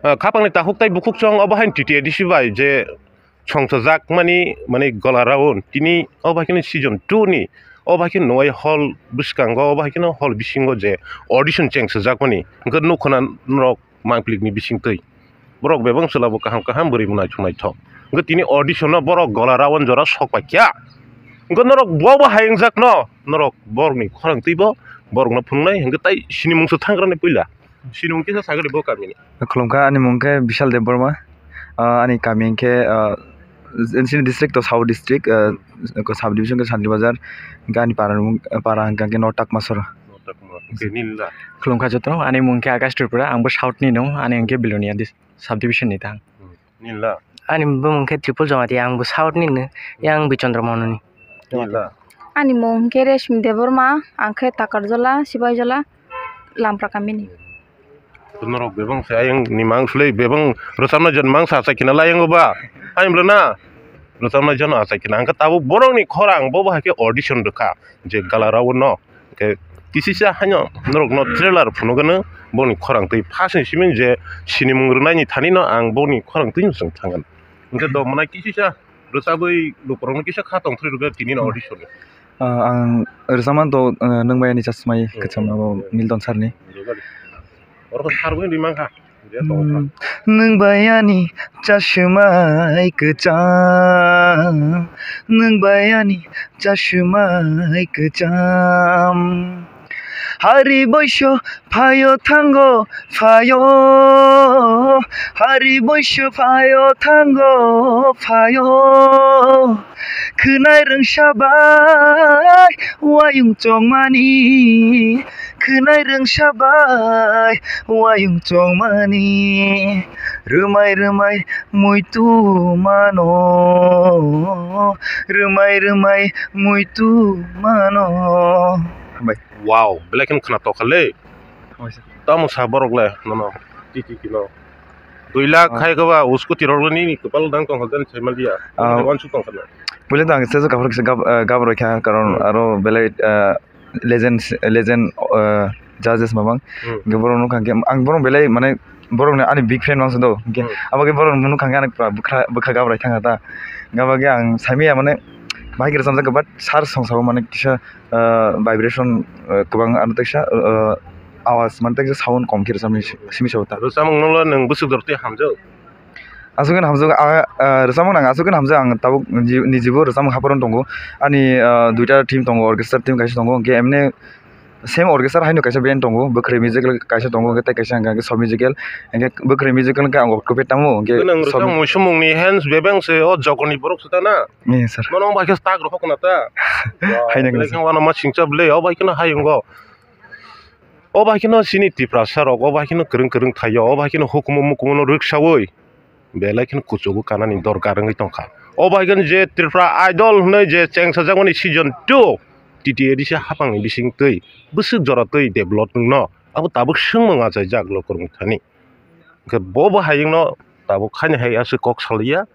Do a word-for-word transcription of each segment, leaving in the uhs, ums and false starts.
Ah, khapangni takhuk tai bukhuk chwng obo haino T T A D C bai je songchajak mani, mani gola round tini obo hai kheno season two ni obo hai kheno nuwai hall bwskango obo hai kheno hall bisingo je audition cheng swijak mani hwnkhe nukhuna norok mangplikni bisingtwi borok bebak chwla bo kaham kaham bwrwi bo naithok naithok hwnkhe tini audition no borok gola round jora sok paikha hwnkhe norok bo bo hai wngjakno norok borokni khorang twibo borokno phunuknai hwnkhe tai sinimung se thangkraknai puila. Sinimung kisa sagadi bo kamini. Khulumkha, ani mung khe Bishal Debbarma. Ah, ani kami hwnkhe, ah, insini district to South district, ah, ko sub division khe Santri Bazar. Hwnkhe ani para ni mung, para hwnkhe North Takmasora. North Takmasora. Hwnkhe nini la? Khulumkha jotono, ani mung khe Akash Tripura, ang bo South ni no, ani hwnkhe Belonia dis-, sub division ni tang. Hmm. Nini la? Ani bumung khe Triple Jamatia, ang bo South ni no, yang Bichandra Mono ni. Nini la? Ani mung khe Reshmi Debbarma, ang khe Takarjala, Sibaijala, Lampra kamini. Norok bebak se ayang ni mang sulai bebak rwchapna jon mang sa achai khina la yang ba. Ayang bwle na rwchapna jon achai khina. Ang khe tabuk borok ni khorang bo bo hai khe audition rwkha je gala round no. Hwnkhe kisisa haino norokno trailer phunukgwno boni khorang twi first ni simi je sinimung rwnaini thani no ang boni khorang twi no chwng thangkha. Hwnkhe do mwnai kisisa rwchabwi lukurokno kisa kha tongthwrwi rwkha tini no audition ni. Ah, ang rwchapmani to, ah, Nwng Bai Ani Chasmai kwcham abo Milton sir ni. Oro khe sir bai rimang kha. Hmm. Nwng bai ani chasmai kwcham, nwng bai ani chasmai kwcham. Hari boiso phaio thango phaio, hari boiso phaio thango phaio. Khwnai rwngsa bai wayung chongmani, khwnai rwngsa bai wayung chongmani, rwmai rwmai muitu mano, rwmai rwmai muitu mano. Hambai. Wow, belai kheno khwna tokha le. Hambai sir. Tamo sa borok le nono, titi kino. Dui lakh khai khe ba, o scooty rok nini kwpal dang tong kha, gan sai manliya. Ah. Wansuk tong kha na. Puila tang se kaphar kisa gab-, ah, gab roi kha, karon aro belai, ah, legend, legend, ah, judges mamang. Hmm. Hingke borok nukha hingke ang borok belai mane borok ni ani big fan mangsa do. Hingke abo khe borok nukha hingke ani pura bwkha, bwkha gab roi thang kha ta. Hingke abo khe ang saimaya mane bahai khe rwchapjak kha, but sir song sabo mane kisa, ah, vibration, ah, kwbang ano teksa, ah, awas mane teksa sound kom khe rwchapnai simi sabo ta. Rwchapmung no nwng bwswk jora twi hamjak? Aswk khe hamjak, ah, ah, rwchapmung nang aswk khe hamjak, ang tabuk niji-, nijibo rwchapmung haphar tongo. Ani, ah, duita team tongo, orchestra team kaisa tongo, hingke emne same orchestra haino kaisa band tongo, Bwkhwrwi Musical kaisa tongo, hingke tei kaisa hingke Soft Musical, hingke Bwkhwrwi Musical hingke ang octopad tamo, hingke Soft Musical. Nwng rwchapmung sumungni hands bebeng se o jogoni borok se ta na? Ni, sir. Nono bai khe tak rw hokna ta? Haino belai khe wano ma singcha bwle, o bai kheno hayungo. O bai kheno chini Tiprasa rok, o bai kheno kwrwng kwrwng thaio, o bai kheno hukumu mukumu no rwksaui belai kheno kuchugo kanani dorkar wngwi tongkha. O bai kheno je Tripura Idol hwnwi je chengsajakmani season two, T T A D C haphangni bisingtwi bwswk jora twi develop wngno, abo tabuk swngmung achaijak lukurokni thani. Hwnkhe bo bo hayungno tabuk haini hai aswk kok saliya.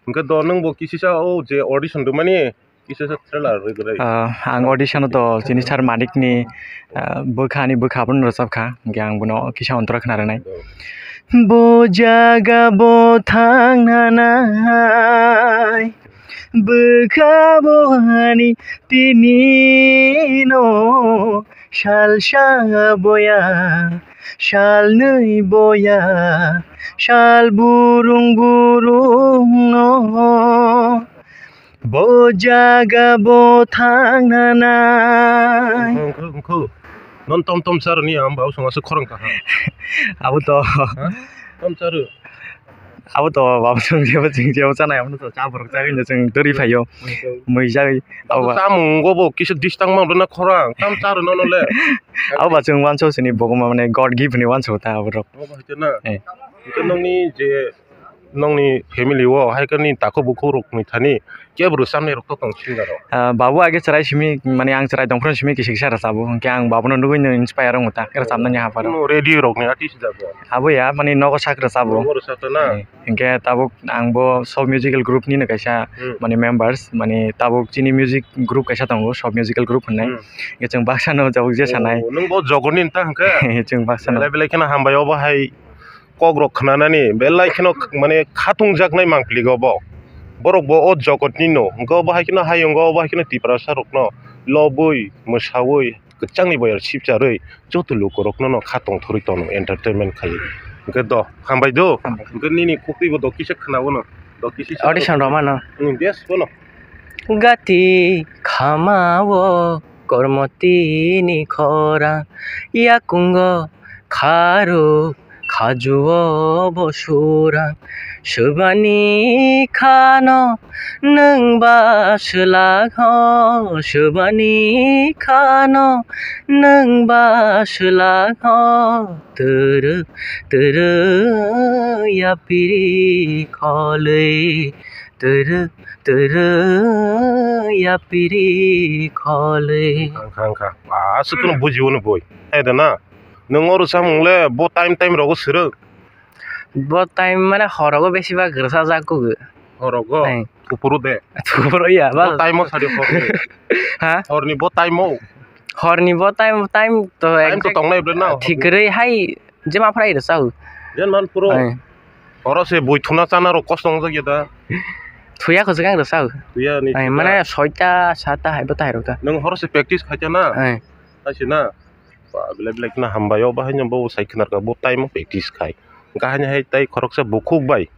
Hwnkhe do nwng bo kisisa o je audition rwmani, Kisa sa trailer rwgwlai. Ah, ang audition o to chini sir Manik ni, ah, bwkha ni bwkha abono rwchap kha, hingke ang bono kisa ontora khna rwnai. Bo jaga bo thang nanai, bwkha bo ani tini no, sal sa boya, sal nwi boya, sal burung burung no. Bo jaga bo thang nanai. Wngkhu, wngkhu. Non tom tom charo ni ang bau song aswk khorang kaha. Abo to. Ha? Tom charo. Abo to bau song jebo ching jebo chanai abo to cha borok chari no chwng dori phaio. Wngkhu. Mui jagwi. Abo ba. Chamung go bo kisa distang mang na khorang. Tam charo no no le. Abo ba chwng wanso sini bo ma mane God gift ni wanso ta abo rok. Abo ba hite na. Eh. Ito nongni je nongni family o hai khe nini takhuk bukhuk rok ni thani kebo rwchapnai rok to tong singer rok? Ah, babu age chwrai simi, mane ang chwrai tong phuru simi kisa kisa rwchabo, hwnkhe ang babuno nugui no inspire wngo ta, rwchapnani hapharo. Kuno radio rok ni artist da bo? Abo ya, mane nogo sak rwchabo. Nogo rwchapta na? Eh, hwnkhe tabuk ang bo Soft Musical Group ni no kaisa, hmm, mane members, mane tabuk chini music group kaisa tongo, Soft Musical Group hwnwi. Hmm. Hwnkhe chwng baksa no tabuk je sanai. Oh, nwng bo jogoni ta hwnkhe? Chwng baksa no. Belai belai kheno hambai obo hai. kok rok khnanani belai kheno mane khatungjaknai mangpili go bo. Borok bo o jogotni no, hwnkhe obo hai kheno hayung o, obo hai kheno Tiprasa rokno lobwi, mwsawi, kwchangni boyar sipcharwi joto lukurokno no kha tongthorwi tono entertainment khaiwi. Hwnkhe do, hambai do. Hambai. Hwnkhe nini khuktwi bo do kisa khwnao no. Do kisa audition rwmano. Hmm, yes, bono. Gati khama o kormoti ni khorang, yakungo kharuk khajuo bo surang, swbani khano nwng ba swlak ho, swbani khano nwng ba swlak ho, twrwk twrwk yapiri kholwi, twrwk twrwk yapiri kholwi. Wngkha, wngkha. Aswk kheno bujiwo ni boi. Hai da na? Nwng oro samung le bo time time rogo swrwng? Bo time mane horogo besi ba gwrwsa jak kugo. Horogo? Hai. Kupuru de? Kupuru ya, bo ba time o sadi horni. Ha? Horni bo time o? Horni bo time, time to time to exact tongnai ble na? Thik kwrwi hai jema phrai rwsa o. Jen man puro. Hai. Oro se bui thuna chana rok kosto wngjak ya da? Thuya khoswk ang rwsa o. Thuya ni hai, sita. Mane soita, sata hai bo tai rok ta. Nwng horo se practice khai ta na? Hai. Hai se na? Ba, belai belai kheno hambai o, bahai no bo sai khwna rwkha, bo time o practice khai. Hwnkhe haini hai tei khoroksa bukhuk bai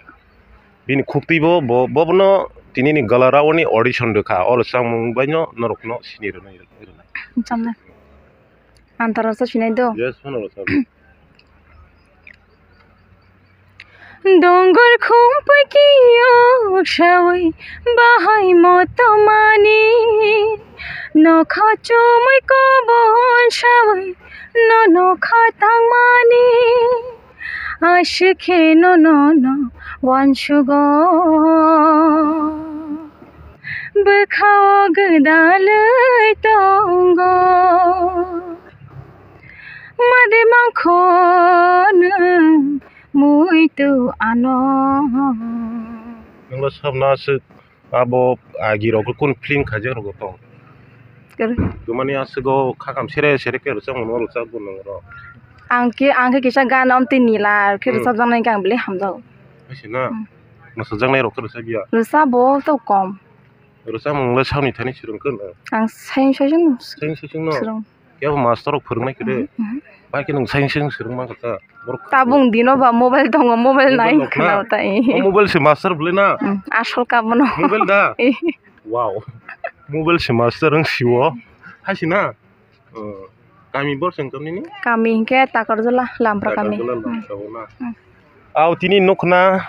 bini khuktwi bo, bo, bobono tini ni Galarao ni audition rwkha, oro chamung bai no norok no sini rwnai, rwnai. Chamnai. Antara sa sinai do? Yes, phano rwkha. Dongor khum pui kiyok sawi bahai motomani, nokha chumui kobon sawi no nokha tangmani, aswk khe no no no wansugo. Bwkhao gwdalwi tongo, made mangkho nwng muitu ano. Nwngla sabna aswk abo agi rok kun film khaijak rok tong? Kwrwi. Tumani aswk o khakam sere sere khe rwchapmung no rwchapbo nwng oro. Ang khe, ang khe kisa gan omtwi nila khe hmm rwchapjaknai khe ang belai hamjago. Hai se na? Hmm. Mwsajak nai rok khe rwchapya? Rwchabo to kom. Rwchapmung le sani thani swrwng khe no? Ang saiyung saiyung no. Saiyung saiyung no? Swrwng. Kebo master rok phwrwng nai khe de? Mhm, mhm. Bai khe nwng saiyung saiyung swrwng man kha ta. Borok tabung dino ba mobile tongo, mobile nai khna tai. O mobile se master bwle na? Hmm, asol ka bono. Mobile da? Eh. Wow. Mobile se master wng si o. Hai se na? Oh. Kami bor se wng tong nini? Kami hinkhe Takarjala, Lampra kami. Takarjala, hmm, Lampra o na? Hmm. Ao tini nukna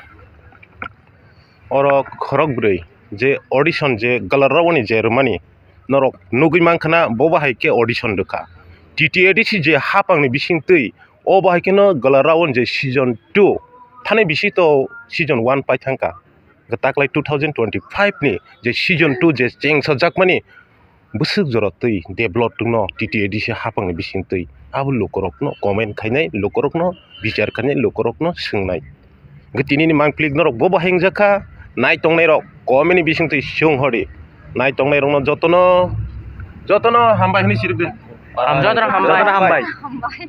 oro khorok bwrwi je audition je Galarao ni je rwmani norok nugwi mankha na bo bahai khe audition rwkha. T T A D C je hapang ni bisingtwi o bahai kheno Galarao ni je season two thani bisi to season one pai thangkha. Taklai two thousand twenty five ni je season two je chengsajakmani bwswk jora twi develop tongno T T A D C hapangni bisingtwi abo lukurokno comment khainai, lukurokno bichar khainai, lukurokno swngnai. Hwnkhe tinini mangpili norok bo bahai wngjakha, nai tongnairok comment ni bisingtwi swng hori. Nai tongnairokno jotono, jotono hambai hwnwi sirikdi. Jotono hambai. Jotono hambai. Hambai.